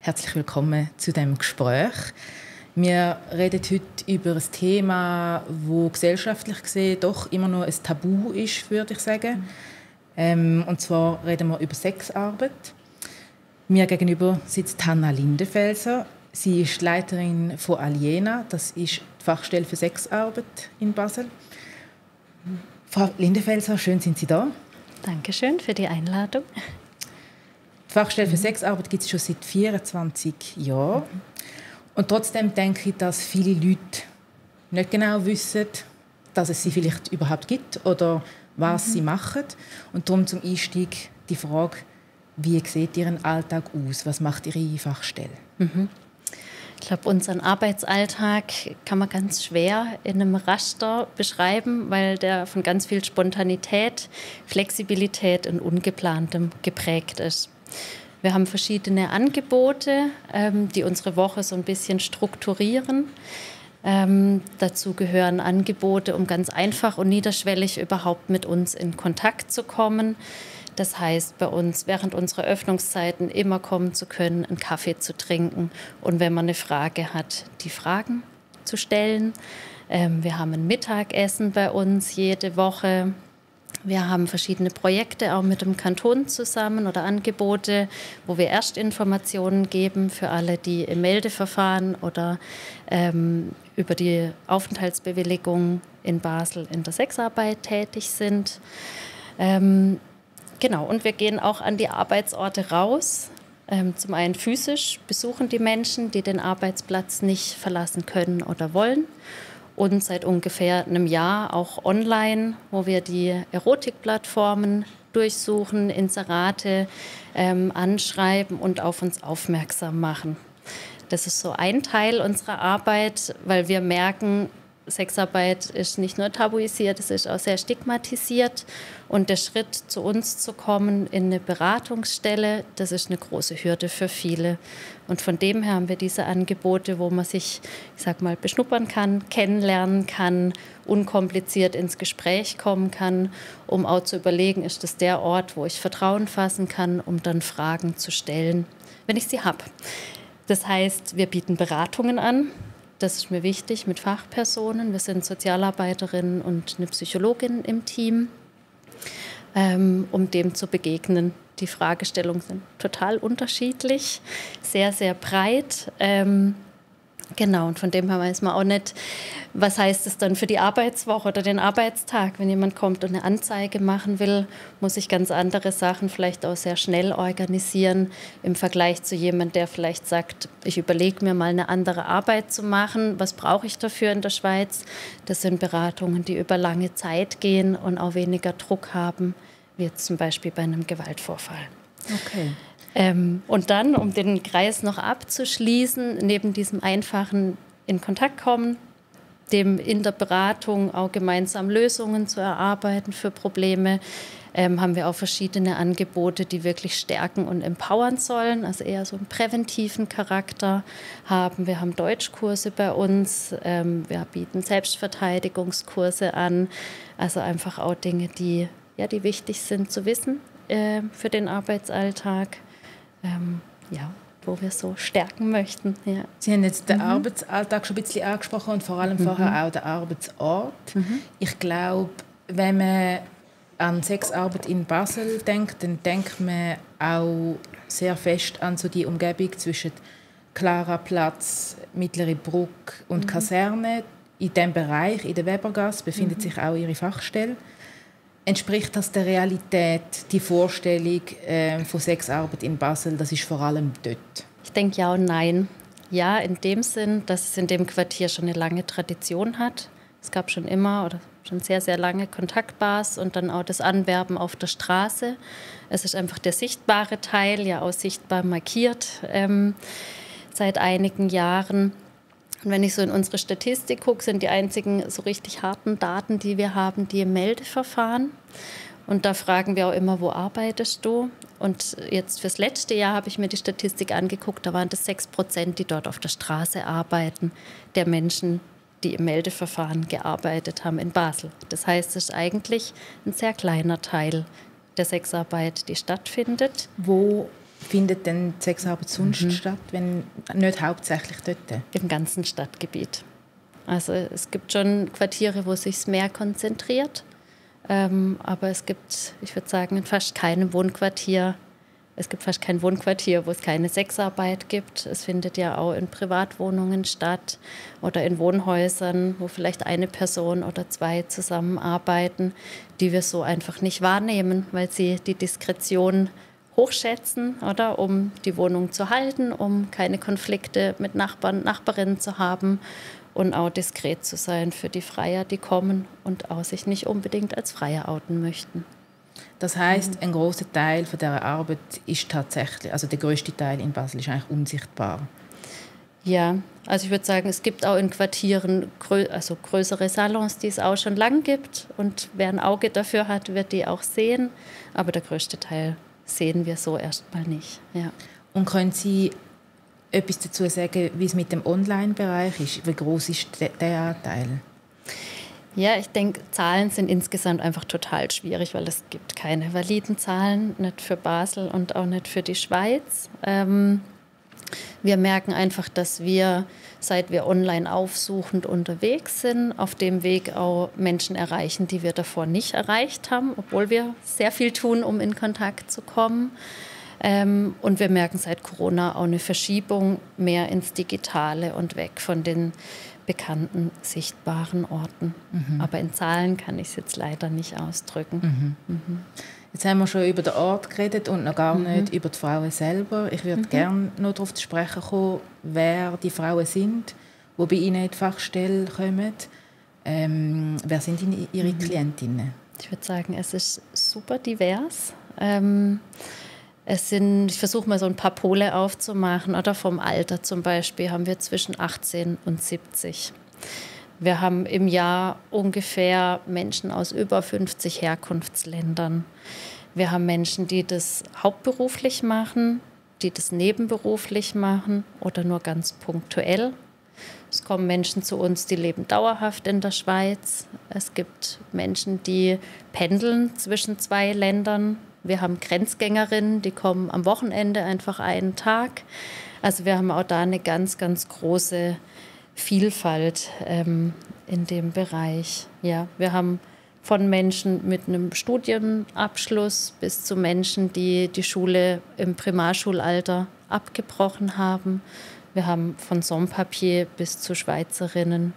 Herzlich willkommen zu diesem Gespräch. Wir reden heute über ein Thema, das gesellschaftlich gesehen doch immer noch ein Tabu ist, würde ich sagen. Und zwar reden wir über Sexarbeit. Mir gegenüber sitzt Hanna Lindenfelser. Sie ist Leiterin von Aliena, das ist die Fachstelle für Sexarbeit in Basel. Frau Lindenfelser, schön sind Sie da. Dankeschön für die Einladung. Die Fachstelle für Sexarbeit gibt es schon seit 24 Jahren. Und trotzdem denke ich, dass viele Leute nicht genau wissen, dass es sie vielleicht überhaupt gibt oder was sie machen. Und darum zum Einstieg die Frage, wie sieht Ihr Alltag aus? Was macht Ihre Fachstelle? Ich glaube, unseren Arbeitsalltag kann man ganz schwer in einem Raster beschreiben, weil der von ganz viel Spontanität, Flexibilität und Ungeplantem geprägt ist. Wir haben verschiedene Angebote, die unsere Woche so ein bisschen strukturieren. Dazu gehören Angebote, um ganz einfach und niederschwellig überhaupt mit uns in Kontakt zu kommen. Das heißt, bei uns während unserer Öffnungszeiten immer kommen zu können, einen Kaffee zu trinken und wenn man eine Frage hat, die Fragen zu stellen. Wir haben ein Mittagessen bei uns jede Woche. Wir haben verschiedene Projekte auch mit dem Kanton zusammen oder Angebote, wo wir Erstinformationen geben für alle, die im Meldeverfahren oder über die Aufenthaltsbewilligung in Basel in der Sexarbeit tätig sind. Genau, und wir gehen auch an die Arbeitsorte raus. Zum einen physisch besuchen die Menschen, die den Arbeitsplatz nicht verlassen können oder wollen. Und seit ungefähr einem Jahr auch online, wo wir die Erotikplattformen durchsuchen, Inserate anschreiben und auf uns aufmerksam machen. Das ist so ein Teil unserer Arbeit, weil wir merken, Sexarbeit ist nicht nur tabuisiert, es ist auch sehr stigmatisiert. Und der Schritt, zu uns zu kommen in eine Beratungsstelle, das ist eine große Hürde für viele. Und von dem her haben wir diese Angebote, wo man sich, ich sag mal, beschnuppern kann, kennenlernen kann, unkompliziert ins Gespräch kommen kann, um auch zu überlegen, ist das der Ort, wo ich Vertrauen fassen kann, um dann Fragen zu stellen, wenn ich sie habe. Das heißt, wir bieten Beratungen an. Das ist mir wichtig, mit Fachpersonen. Wir sind Sozialarbeiterinnen und eine Psychologin im Team, um dem zu begegnen. Die Fragestellungen sind total unterschiedlich, sehr, sehr breit. Genau, und von dem her weiß man auch nicht, was heißt es dann für die Arbeitswoche oder den Arbeitstag. Wenn jemand kommt und eine Anzeige machen will, muss ich ganz andere Sachen vielleicht auch sehr schnell organisieren im Vergleich zu jemandem, der vielleicht sagt, ich überlege mir mal eine andere Arbeit zu machen. Was brauche ich dafür in der Schweiz? Das sind Beratungen, die über lange Zeit gehen und auch weniger Druck haben, wie jetzt zum Beispiel bei einem Gewaltvorfall. Okay. Und dann, um den Kreis noch abzuschließen, neben diesem einfachen in Kontakt kommen, dem in der Beratung auch gemeinsam Lösungen zu erarbeiten für Probleme, haben wir auch verschiedene Angebote, die wirklich stärken und empowern sollen, also eher so einen präventiven Charakter haben. Wir haben Deutschkurse bei uns, wir bieten Selbstverteidigungskurse an, also einfach auch Dinge, die wichtig sind zu wissen für den Arbeitsalltag. Wo wir so stärken möchten. Ja. Sie haben jetzt den Arbeitsalltag schon ein bisschen angesprochen und vor allem vorher auch den Arbeitsort. Ich glaube, wenn man an Sexarbeit in Basel denkt, dann denkt man auch sehr fest an so die Umgebung zwischen Klaraplatz, Mittlere Brücke und Kaserne. In diesem Bereich, in der Webergasse, befindet sich auch Ihre Fachstelle. Entspricht das der Realität, die Vorstellung von Sexarbeit in Basel? Das ist vor allem dort. Ich denke ja und nein. Ja, in dem Sinn, dass es in dem Quartier schon eine lange Tradition hat. Es gab schon immer oder schon sehr, sehr lange Kontaktbars und dann auch das Anwerben auf der Straße. Es ist einfach der sichtbare Teil, ja auch sichtbar markiert seit einigen Jahren. Und wenn ich so in unsere Statistik gucke, sind die einzigen so richtig harten Daten, die wir haben, die im Meldeverfahren. Und da fragen wir auch immer, wo arbeitest du? Und jetzt fürs letzte Jahr habe ich mir die Statistik angeguckt, da waren das 6%, die dort auf der Straße arbeiten, der Menschen, die im Meldeverfahren gearbeitet haben in Basel. Das heißt, es ist eigentlich ein sehr kleiner Teil der Sexarbeit, die stattfindet. Wo findet denn die Sexarbeit sonst statt, wenn nicht hauptsächlich dort? Im ganzen Stadtgebiet. Also es gibt schon Quartiere, wo es sich mehr konzentriert, aber es gibt, ich würde sagen, fast kein Wohnquartier, wo es keine Sexarbeit gibt. Es findet ja auch in Privatwohnungen statt oder in Wohnhäusern, wo vielleicht eine Person oder zwei zusammenarbeiten, die wir so einfach nicht wahrnehmen, weil sie die Diskretion hochschätzen, oder, um die Wohnung zu halten, um keine Konflikte mit Nachbarn, Nachbarinnen zu haben und auch diskret zu sein für die Freier, die kommen und auch sich nicht unbedingt als Freier outen möchten. Das heisst, ein grosser Teil von dieser Arbeit ist tatsächlich, also der grösste Teil in Basel ist eigentlich unsichtbar. Ja, also ich würde sagen, es gibt auch in Quartieren größere Salons, die es auch schon lang gibt. Und wer ein Auge dafür hat, wird die auch sehen. Aber der größte Teil sehen wir so erstmal nicht. Ja. Und können Sie etwas dazu sagen, wie es mit dem Online-Bereich ist? Wie groß ist der Anteil? Ja, ich denke, Zahlen sind insgesamt einfach total schwierig, weil es gibt keine validen Zahlen, nicht für Basel und auch nicht für die Schweiz. Wir merken einfach, dass wir, seit wir online aufsuchend unterwegs sind, auf dem Weg auch Menschen erreichen, die wir davor nicht erreicht haben, obwohl wir sehr viel tun, um in Kontakt zu kommen. Und wir merken seit Corona auch eine Verschiebung mehr ins Digitale und weg von den bekannten, sichtbaren Orten. Aber in Zahlen kann ich es jetzt leider nicht ausdrücken. Jetzt haben wir schon über den Ort geredet und noch gar nicht über die Frauen selber. Ich würde gerne noch darauf zu sprechen kommen, wer die Frauen sind, die bei Ihnen in die Fachstelle kommen. Wer sind Ihre Klientinnen? Ich würde sagen, es ist super divers. Ich versuche mal so ein paar Pole aufzumachen. Oder vom Alter zum Beispiel haben wir zwischen 18 und 70. Wir haben im Jahr ungefähr Menschen aus über 50 Herkunftsländern. Wir haben Menschen, die das hauptberuflich machen, die das nebenberuflich machen oder nur ganz punktuell. Es kommen Menschen zu uns, die leben dauerhaft in der Schweiz. Es gibt Menschen, die pendeln zwischen zwei Ländern. Wir haben Grenzgängerinnen, die kommen am Wochenende einfach einen Tag. Also wir haben auch da eine ganz, ganz große Vielfalt in dem Bereich. Ja, wir haben von Menschen mit einem Studienabschluss bis zu Menschen, die die Schule im Primarschulalter abgebrochen haben. Wir haben von Sans-Papier bis zu Schweizerinnen,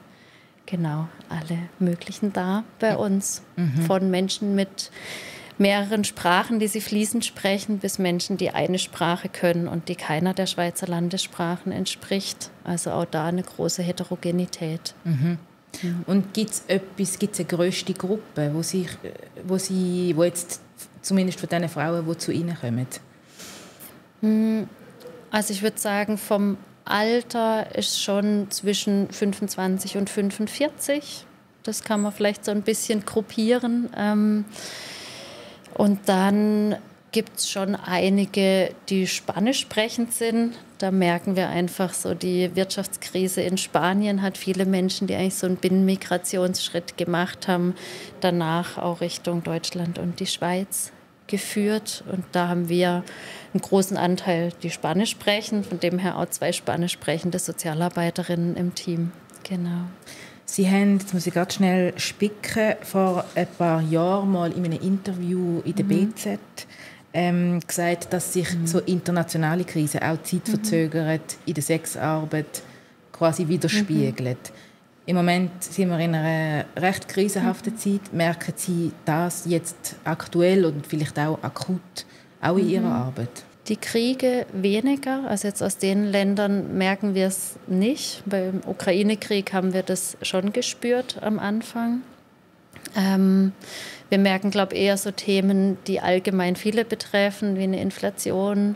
genau, alle möglichen da bei uns. Von Menschen mit mehreren Sprachen, die sie fließend sprechen, bis Menschen, die eine Sprache können und die keiner der Schweizer Landessprachen entspricht. Also auch da eine große Heterogenität. Und gibt es eine grösste Gruppe, wo jetzt zumindest von den Frauen, die zu Ihnen kommen? Also ich würde sagen, vom Alter ist schon zwischen 25 und 45. Das kann man vielleicht so ein bisschen gruppieren. Und dann gibt es schon einige, die spanisch sprechend sind. Da merken wir einfach so, die Wirtschaftskrise in Spanien hat viele Menschen, die eigentlich so einen Binnenmigrationsschritt gemacht haben, danach auch Richtung Deutschland und die Schweiz geführt. Und da haben wir einen großen Anteil, die Spanisch sprechen, von dem her auch 2 spanisch sprechende Sozialarbeiterinnen im Team. Genau. Sie haben, jetzt muss ich ganz schnell spicken, vor ein paar Jahren mal in einem Interview in der BZ gesagt, dass sich so internationale Krisen auch zeitverzögert in der Sexarbeit quasi widerspiegeln. Im Moment sind wir in einer recht krisenhaften Zeit. Merken Sie das jetzt aktuell und vielleicht auch akut auch in Ihrer Arbeit? Die Kriege weniger, also jetzt aus den Ländern merken wir es nicht. Beim Ukraine-Krieg haben wir das schon gespürt am Anfang. Wir merken, glaube ich, eher so Themen, die allgemein viele betreffen, wie eine Inflation.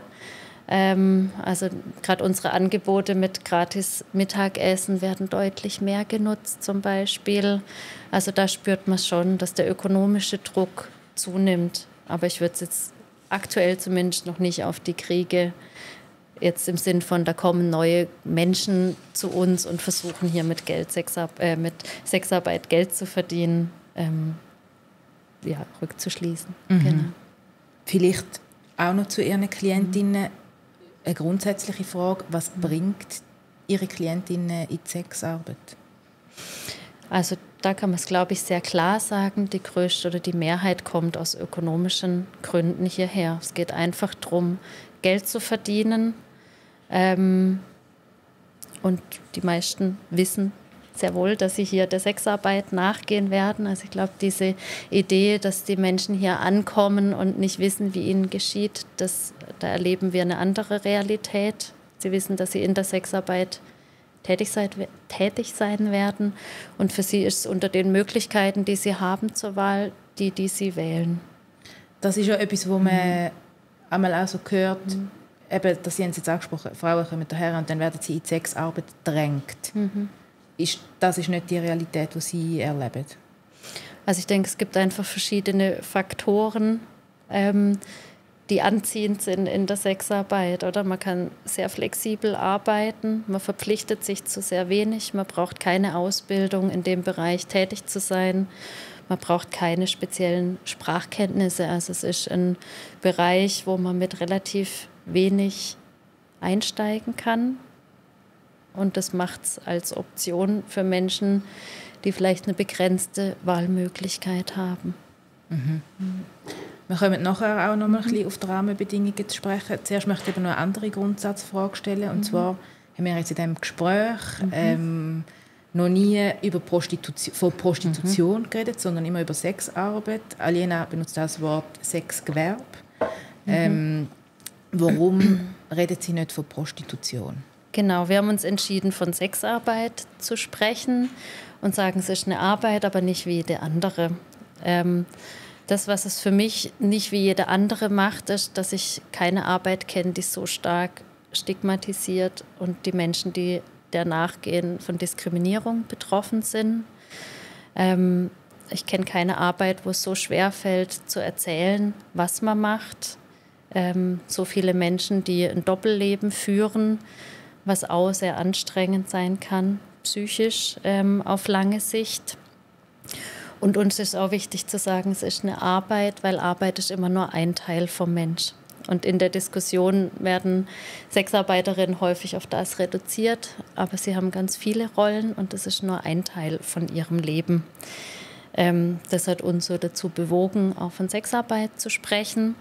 Also gerade unsere Angebote mit gratis Mittagessen werden deutlich mehr genutzt zum Beispiel. Also da spürt man schon, dass der ökonomische Druck zunimmt. Aber ich würde es jetzt aktuell zumindest noch nicht auf die Kriege jetzt im Sinn von, da kommen neue Menschen zu uns und versuchen hier mit Sexarbeit Geld zu verdienen, rückzuschließen. Genau. Vielleicht auch noch zu Ihren Klientinnen. eine grundsätzliche Frage, was bringt Ihre Klientinnen in die Sexarbeit? Also da kann man es, glaube ich, sehr klar sagen, die größte oder die Mehrheit kommt aus ökonomischen Gründen hierher. Es geht einfach darum, Geld zu verdienen. Und die meisten wissen sehr wohl, dass sie hier der Sexarbeit nachgehen werden. Also ich glaube, diese Idee, dass die Menschen hier ankommen und nicht wissen, wie ihnen geschieht, da erleben wir eine andere Realität. Sie wissen, dass sie in der Sexarbeit tätig sein werden. Und für sie ist es unter den Möglichkeiten, die sie haben zur Wahl, die sie wählen. Das ist ja etwas, wo man einmal auch so hört, eben, dass Sie haben es jetzt angesprochen, Frauen kommen daher und dann werden sie in die Sexarbeit gedrängt. Das ist nicht die Realität, die Sie erleben? Also ich denke, es gibt einfach verschiedene Faktoren, die anziehend sind in der Sexarbeit. Oder? Man kann sehr flexibel arbeiten, man verpflichtet sich zu sehr wenig, man braucht keine Ausbildung in dem Bereich tätig zu sein, man braucht keine speziellen Sprachkenntnisse. Also es ist ein Bereich, wo man mit relativ wenig einsteigen kann. Und das macht es als Option für Menschen, die vielleicht eine begrenzte Wahlmöglichkeit haben. Wir kommen nachher auch noch mal ein bisschen auf die Rahmenbedingungen zu sprechen. Zuerst möchte ich aber noch eine andere Grundsatzfrage stellen. Und zwar haben wir jetzt in diesem Gespräch noch nie über Prostitution geredet, sondern immer über Sexarbeit. Aliena benutzt das Wort Sexgewerbe. Warum redet sie nicht von Prostitution? Genau, wir haben uns entschieden, von Sexarbeit zu sprechen und sagen, es ist eine Arbeit, aber nicht wie jede andere. Das, was es für mich nicht wie jede andere macht, ist, dass ich keine Arbeit kenne, die so stark stigmatisiert und die Menschen, die der nachgehen, von Diskriminierung betroffen sind. Ich kenne keine Arbeit, wo es so schwer fällt, zu erzählen, was man macht. So viele Menschen, die ein Doppelleben führen, was auch sehr anstrengend sein kann, psychisch auf lange Sicht. Und uns ist auch wichtig zu sagen, es ist eine Arbeit, weil Arbeit ist immer nur ein Teil vom Mensch. Und in der Diskussion werden Sexarbeiterinnen häufig auf das reduziert, aber sie haben ganz viele Rollen und das ist nur ein Teil von ihrem Leben. Das hat uns so dazu bewogen, auch von Sexarbeit zu sprechen.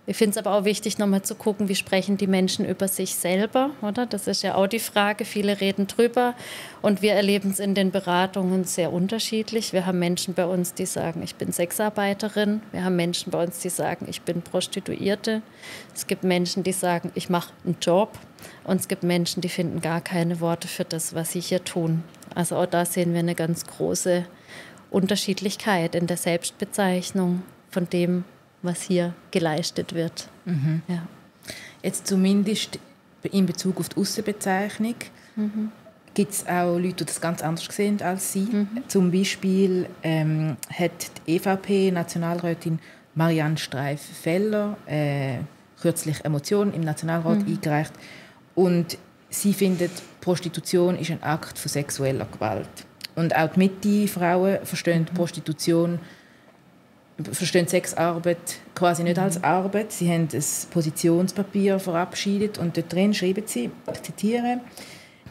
Ich finde es aber auch wichtig, nochmal zu gucken, wie sprechen die Menschen über sich selber, oder? Das ist ja auch die Frage. Viele reden drüber und wir erleben es in den Beratungen sehr unterschiedlich. Wir haben Menschen bei uns, die sagen, ich bin Sexarbeiterin. Wir haben Menschen bei uns, die sagen, ich bin Prostituierte. Es gibt Menschen, die sagen, ich mache einen Job. Und es gibt Menschen, die finden gar keine Worte für das, was sie hier tun. Also auch da sehen wir eine ganz große Unterschiedlichkeit in der Selbstbezeichnung von dem, was hier geleistet wird. Ja. Jetzt zumindest in Bezug auf die Aussenbezeichnung gibt es auch Leute, die das ganz anders sehen als Sie. Zum Beispiel hat die EVP-Nationalrätin Marianne Streif-Feller kürzlich eine Motion im Nationalrat eingereicht. Und sie findet, Prostitution ist ein Akt von sexueller Gewalt. Und auch die Mitte-Frauen verstehen Prostitution, verstehen Sexarbeit quasi nicht als Arbeit. Sie haben ein Positionspapier verabschiedet und dort drin schreiben sie, ich zitiere,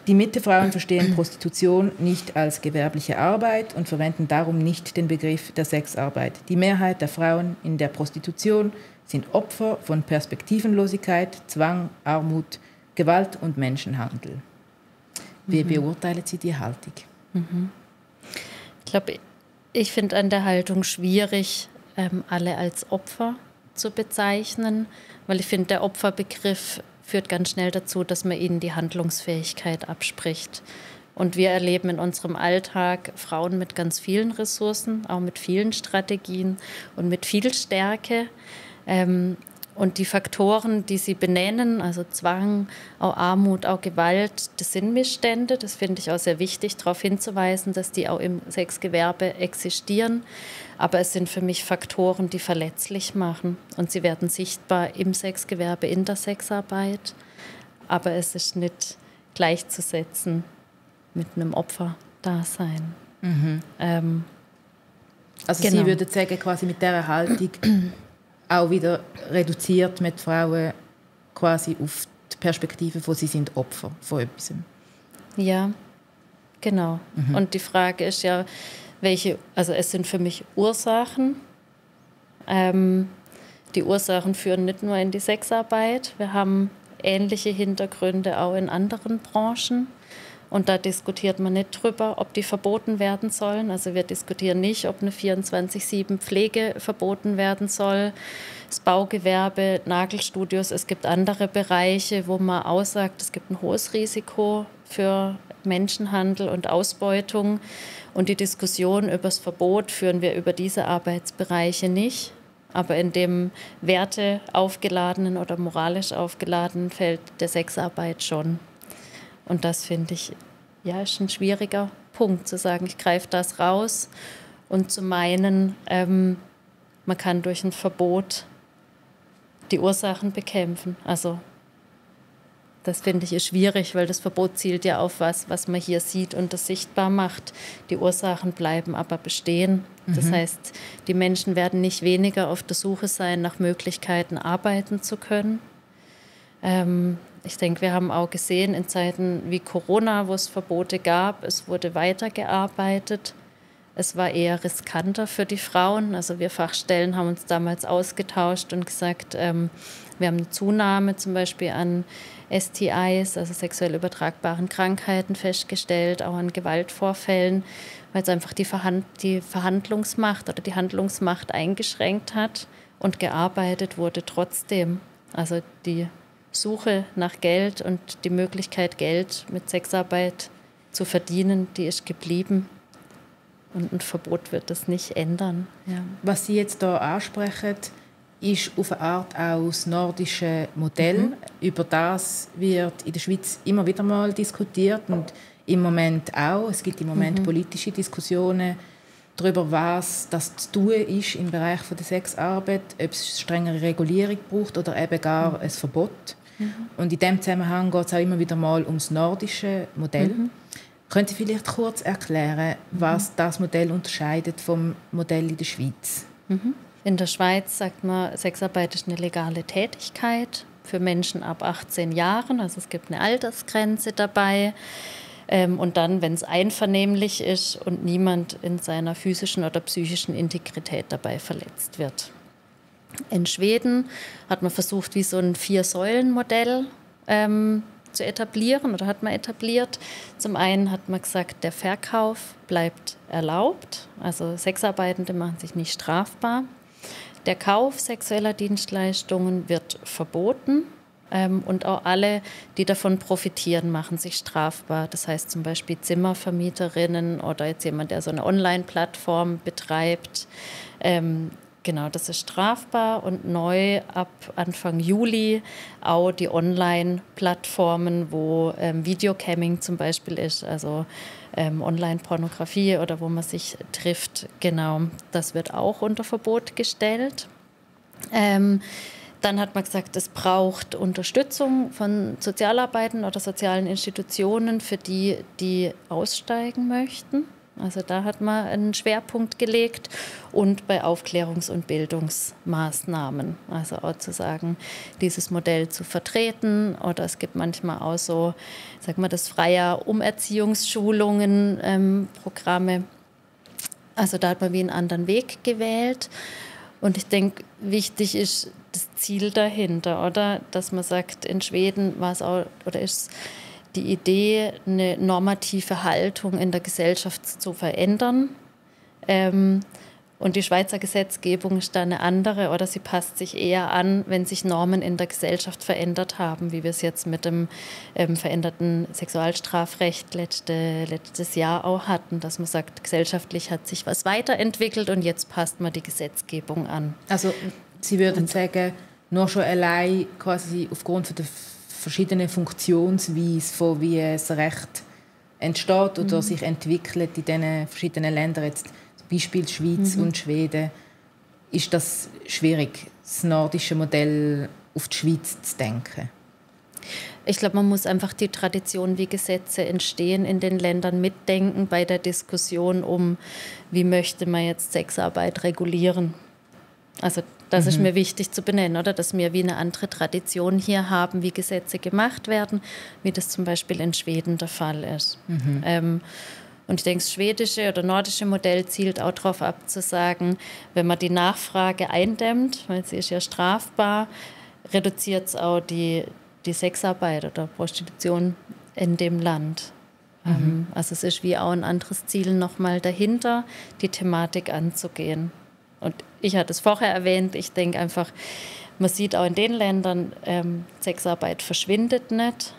die Mitte-Frauen verstehen Prostitution nicht als gewerbliche Arbeit und verwenden darum nicht den Begriff der Sexarbeit. Die Mehrheit der Frauen in der Prostitution sind Opfer von Perspektivenlosigkeit, Zwang, Armut, Gewalt und Menschenhandel. Wie beurteilen Sie die Haltung? Ich finde an der Haltung schwierig, alle als Opfer zu bezeichnen, weil ich finde, der Opferbegriff führt ganz schnell dazu, dass man ihnen die Handlungsfähigkeit abspricht. Und wir erleben in unserem Alltag Frauen mit ganz vielen Ressourcen, auch mit vielen Strategien und mit viel Stärke. Und die Faktoren, die Sie benennen, also Zwang, auch Armut, auch Gewalt, das sind Missstände. Das finde ich auch sehr wichtig, darauf hinzuweisen, dass die auch im Sexgewerbe existieren. Aber es sind für mich Faktoren, die verletzlich machen. Und sie werden sichtbar im Sexgewerbe, in der Sexarbeit. Aber es ist nicht gleichzusetzen mit einem Opferdasein. Also genau. Sie würden sagen, quasi mit dieser Haltung auch wieder reduziert mit Frauen quasi auf die Perspektive von, sie sind Opfer von etwas. Ja, genau. Und die Frage ist ja, also es sind für mich Ursachen. Die Ursachen führen nicht nur in die Sexarbeit. Wir haben ähnliche Hintergründe auch in anderen Branchen. Und da diskutiert man nicht drüber, ob die verboten werden sollen. Also wir diskutieren nicht, ob eine 24/7 Pflege verboten werden soll. Das Baugewerbe, Nagelstudios, es gibt andere Bereiche, wo man aussagt, es gibt ein hohes Risiko für Menschenhandel und Ausbeutung. Und die Diskussion über das Verbot führen wir über diese Arbeitsbereiche nicht. Aber in dem Werte aufgeladenen oder moralisch aufgeladenen Feld der Sexarbeit schon. Und das finde ich, ja, ist ein schwieriger Punkt, zu sagen, ich greife das raus und zu meinen, man kann durch ein Verbot die Ursachen bekämpfen. Also das finde ich ist schwierig, weil das Verbot zielt ja auf was man hier sieht und das sichtbar macht. Die Ursachen bleiben aber bestehen. Das heißt, die Menschen werden nicht weniger auf der Suche sein, nach Möglichkeiten arbeiten zu können. Ich denke, wir haben auch gesehen, in Zeiten wie Corona, wo es Verbote gab, es wurde weitergearbeitet. Es war eher riskanter für die Frauen. Also wir Fachstellen haben uns damals ausgetauscht und gesagt, wir haben eine Zunahme zum Beispiel an STIs, also sexuell übertragbaren Krankheiten, festgestellt, auch an Gewaltvorfällen, weil es einfach die Verhandlungsmacht oder die Handlungsmacht eingeschränkt hat und gearbeitet wurde trotzdem. Also die Suche nach Geld und die Möglichkeit, Geld mit Sexarbeit zu verdienen, die ist geblieben. Und ein Verbot wird das nicht ändern. Ja. Was Sie jetzt hier ansprechen, ist auf eine Art auch das nordische Modell. Über das wird in der Schweiz immer wieder mal diskutiert und im Moment auch. Es gibt im Moment politische Diskussionen darüber, was das zu tun ist im Bereich der Sexarbeit, ob es strengere Regulierung braucht oder eben gar ein Verbot. Und in diesem Zusammenhang geht es auch immer wieder mal um das nordische Modell. Können Sie vielleicht kurz erklären, was das Modell unterscheidet vom Modell in der Schweiz? In der Schweiz sagt man, Sexarbeit ist eine legale Tätigkeit für Menschen ab 18 Jahren. Also es gibt eine Altersgrenze dabei. Und dann, wenn es einvernehmlich ist und niemand in seiner physischen oder psychischen Integrität dabei verletzt wird. In Schweden hat man versucht, wie so ein 4-Säulen-Modell zu etablieren oder hat man etabliert. Zum einen hat man gesagt, der Verkauf bleibt erlaubt. Also Sexarbeitende machen sich nicht strafbar. Der Kauf sexueller Dienstleistungen wird verboten. Und auch alle, die davon profitieren, machen sich strafbar. Das heißt zum Beispiel Zimmervermieterinnen oder jetzt jemand, der so eine Online-Plattform betreibt. Genau, das ist strafbar. Und neu ab Anfang Juli auch die Online-Plattformen, wo Videocamming zum Beispiel ist, also Online-Pornografie oder wo man sich trifft. Genau, das wird auch unter Verbot gestellt. Dann hat man gesagt, es braucht Unterstützung von Sozialarbeitern oder sozialen Institutionen für die, die aussteigen möchten. Also da hat man einen Schwerpunkt gelegt und bei Aufklärungs- und Bildungsmaßnahmen. Also auch zu sagen, dieses Modell zu vertreten oder es gibt manchmal auch so, sag mal, das Freier Umerziehungsschulungen, Programme. Also da hat man wie einen anderen Weg gewählt. Und ich denke, wichtig ist das Ziel dahinter, oder? Dass man sagt, in Schweden war es auch, oder ist die Idee, eine normative Haltung in der Gesellschaft zu verändern. Und die Schweizer Gesetzgebung ist da eine andere oder sie passt sich eher an, wenn sich Normen in der Gesellschaft verändert haben, wie wir es jetzt mit dem veränderten Sexualstrafrecht letztes Jahr auch hatten, dass man sagt, gesellschaftlich hat sich was weiterentwickelt und jetzt passt man die Gesetzgebung an. Also Sie würden sagen, nur schon allein quasi aufgrund der verschiedenen Funktionsweisen, von wie das Recht entsteht oder sich entwickelt in diesen verschiedenen Ländern, jetzt zum Beispiel die Schweiz und Schweden, ist das schwierig, das nordische Modell auf die Schweiz zu denken? Ich glaube, man muss einfach die Tradition, wie Gesetze entstehen, in den Ländern mitdenken bei der Diskussion um, wie möchte man jetzt Sexarbeit regulieren. Also Das ist mir wichtig zu benennen, oder? Dass wir wie eine andere Tradition hier haben, wie Gesetze gemacht werden, wie das zum Beispiel in Schweden der Fall ist. Und ich denke, das schwedische oder nordische Modell zielt auch darauf ab, zu sagen, wenn man die Nachfrage eindämmt, weil sie ist ja strafbar, reduziert es auch die Sexarbeit oder Prostitution in dem Land. Also es ist wie auch ein anderes Ziel nochmal dahinter, die Thematik anzugehen. Und ich hatte es vorher erwähnt, ich denke einfach, man sieht auch in den Ländern, Sexarbeit verschwindet nicht,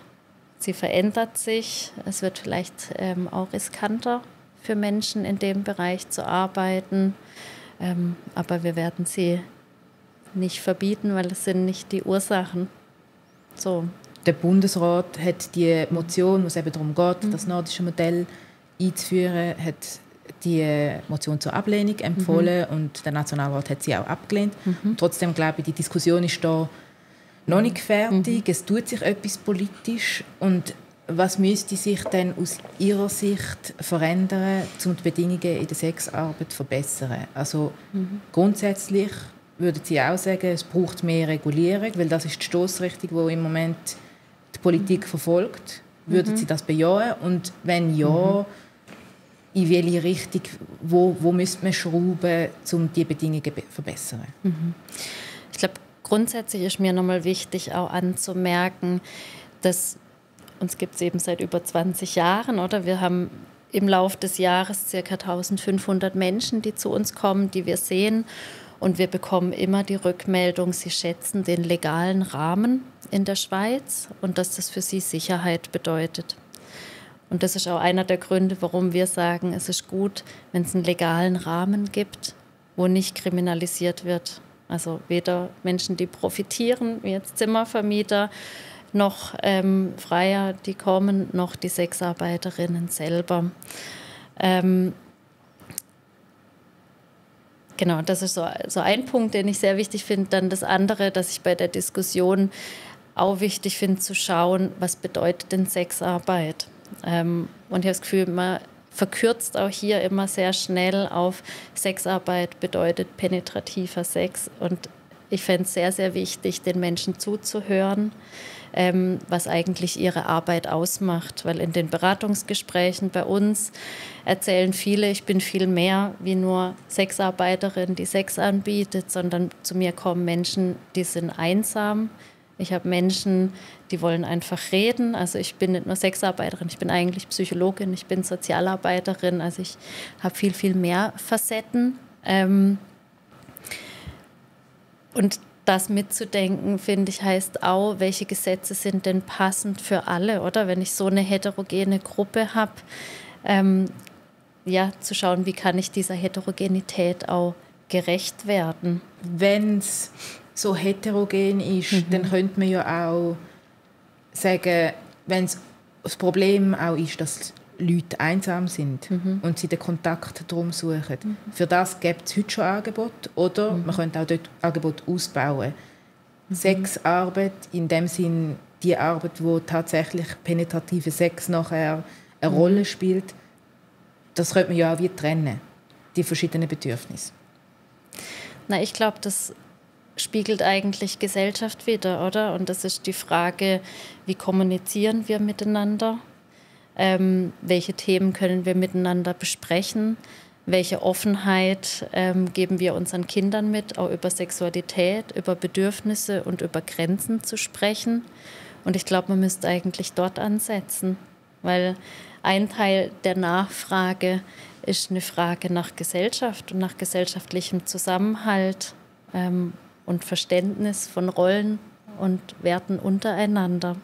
sie verändert sich, es wird vielleicht auch riskanter für Menschen in dem Bereich zu arbeiten, aber wir werden sie nicht verbieten, weil es sind nicht die Ursachen. So. Der Bundesrat hat die Motion, wo es eben darum geht, das nordische Modell einzuführen, hat die Motion zur Ablehnung empfohlen und der Nationalrat hat sie auch abgelehnt. Trotzdem glaube ich, die Diskussion ist da noch nicht fertig. Es tut sich etwas politisch. Und was müsste sich denn aus Ihrer Sicht verändern, um die Bedingungen in der Sexarbeit zu verbessern? Also grundsätzlich würden Sie auch sagen, es braucht mehr Regulierung, weil das ist die Stossrichtung, die im Moment die Politik verfolgt. Würden Sie das bejahen? Und wenn ja, in welche Richtung, wo müsste man schrauben, um diese Bedingungen zu verbessern? Ich glaube, grundsätzlich ist mir nochmal wichtig, auch anzumerken, dass uns gibt es eben seit über 20 Jahren, oder? Wir haben im Laufe des Jahres ca. 1500 Menschen, die zu uns kommen, die wir sehen. Und wir bekommen immer die Rückmeldung, sie schätzen den legalen Rahmen in der Schweiz und dass das für sie Sicherheit bedeutet. Und das ist auch einer der Gründe, warum wir sagen, es ist gut, wenn es einen legalen Rahmen gibt, wo nicht kriminalisiert wird. Also weder Menschen, die profitieren, wie jetzt Zimmervermieter, noch Freier, die kommen, noch die Sexarbeiterinnen selber. Genau, das ist so ein Punkt, den ich sehr wichtig finde. Dann das andere, dass ich bei der Diskussion auch wichtig finde, zu schauen, was bedeutet denn Sexarbeit? Und ich habe das Gefühl, man verkürzt auch hier immer sehr schnell auf Sexarbeit bedeutet penetrativer Sex. Und ich fände es sehr, sehr wichtig, den Menschen zuzuhören, was eigentlich ihre Arbeit ausmacht. Weil in den Beratungsgesprächen bei uns erzählen viele, ich bin viel mehr wie nur Sexarbeiterin, die Sex anbietet, sondern zu mir kommen Menschen, die sind einsam. Ich habe Menschen, die wollen einfach reden. Also ich bin nicht nur Sexarbeiterin, ich bin eigentlich Psychologin, ich bin Sozialarbeiterin. Also ich habe viel, viel mehr Facetten. Und das mitzudenken, finde ich, heißt auch, welche Gesetze sind denn passend für alle, oder? Wenn ich so eine heterogene Gruppe habe, zu schauen, wie kann ich dieser Heterogenität auch gerecht werden. Wenn es so heterogen ist, dann könnte man ja auch sagen, wenn das Problem auch ist, dass Leute einsam sind und sie den Kontakt darum suchen. Für das gibt es heute schon Angebote oder man könnte auch dort Angebote ausbauen. Sexarbeit, in dem Sinn die Arbeit, wo tatsächlich penetrative Sex nachher eine Rolle spielt, das könnte man ja auch wie trennen, die verschiedenen Bedürfnisse. Na, ich glaube, das spiegelt eigentlich Gesellschaft wider, oder? Und das ist die Frage, wie kommunizieren wir miteinander? Welche Themen können wir miteinander besprechen? Welche Offenheit geben wir unseren Kindern mit, auch über Sexualität, über Bedürfnisse und über Grenzen zu sprechen? Und ich glaube, man müsste eigentlich dort ansetzen, weil ein Teil der Nachfrage ist eine Frage nach Gesellschaft und nach gesellschaftlichem Zusammenhalt und Verständnis von Rollen und Werten untereinander.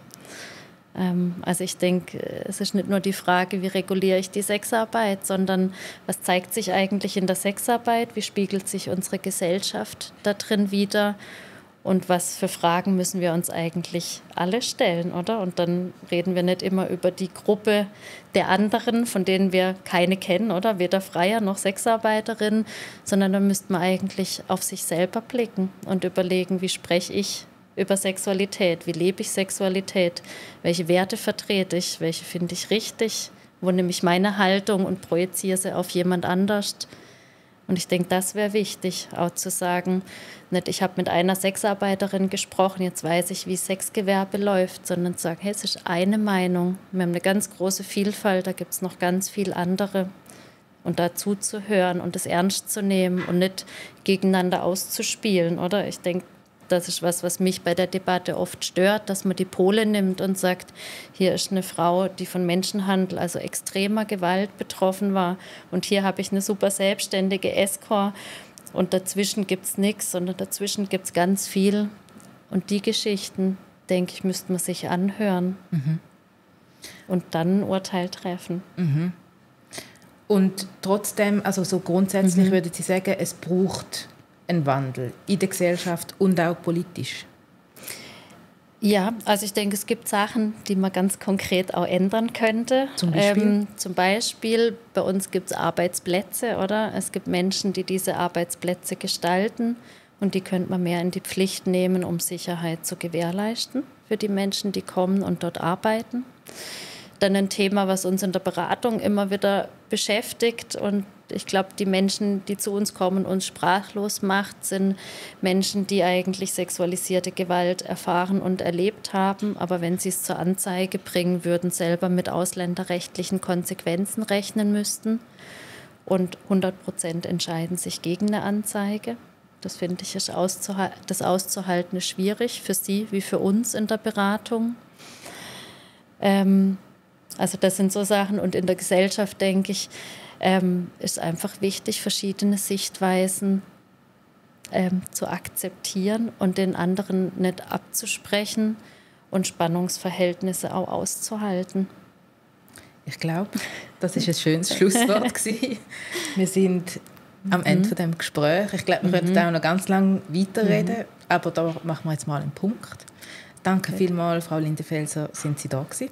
Also ich denke, es ist nicht nur die Frage, wie reguliere ich die Sexarbeit, sondern was zeigt sich eigentlich in der Sexarbeit, wie spiegelt sich unsere Gesellschaft da drin wider und was für Fragen müssen wir uns eigentlich alle stellen, oder? Und dann reden wir nicht immer über die Gruppe der anderen, von denen wir keine kennen, oder? Weder Freier noch Sexarbeiterin, sondern dann müsste man eigentlich auf sich selber blicken und überlegen, wie spreche ich über Sexualität, wie lebe ich Sexualität, welche Werte vertrete ich, welche finde ich richtig, wo nehme ich meine Haltung und projiziere sie auf jemand anders. Und ich denke, das wäre wichtig, auch zu sagen, nicht ich habe mit einer Sexarbeiterin gesprochen, jetzt weiß ich, wie Sexgewerbe läuft, sondern zu sagen, hey, es ist eine Meinung. Wir haben eine ganz große Vielfalt, da gibt es noch ganz viel andere. Und dazu zu hören und es ernst zu nehmen und nicht gegeneinander auszuspielen, oder? Ich denke, das ist was mich bei der Debatte oft stört, dass man die Pole nimmt und sagt, hier ist eine Frau, die von Menschenhandel, also extremer Gewalt betroffen war. Und hier habe ich eine super selbstständige Escort. Und dazwischen gibt es nichts, sondern dazwischen gibt es ganz viel. Und die Geschichten, denke ich, müsste man sich anhören und dann ein Urteil treffen. Und trotzdem, also so grundsätzlich würde ich sagen, es braucht einen Wandel in der Gesellschaft und auch politisch. Ja, also ich denke, es gibt Sachen, die man ganz konkret auch ändern könnte. Zum Beispiel? Zum Beispiel, bei uns gibt es Arbeitsplätze, oder? Es gibt Menschen, die diese Arbeitsplätze gestalten und die könnte man mehr in die Pflicht nehmen, um Sicherheit zu gewährleisten für die Menschen, die kommen und dort arbeiten. Dann ein Thema, was uns in der Beratung immer wieder beschäftigt und ich glaube, die Menschen, die zu uns kommen, uns sprachlos macht, sind Menschen, die eigentlich sexualisierte Gewalt erfahren und erlebt haben, aber wenn sie es zur Anzeige bringen würden, selber mit ausländerrechtlichen Konsequenzen rechnen müssten. Und 100% entscheiden sich gegen eine Anzeige. Das finde ich, das auszuhalten ist schwierig für sie wie für uns in der Beratung. Also das sind so Sachen und in der Gesellschaft, denke ich, ist einfach wichtig, verschiedene Sichtweisen zu akzeptieren und den anderen nicht abzusprechen und Spannungsverhältnisse auch auszuhalten. Ich glaube, das ist ein schönes Schlusswort gewesen. Wir sind am Ende von dem Gespräch. Ich glaube, wir könnten auch noch ganz lange weiterreden, aber da machen wir jetzt mal einen Punkt. Danke vielmals, Frau Lindenfelser, sind Sie da gewesen?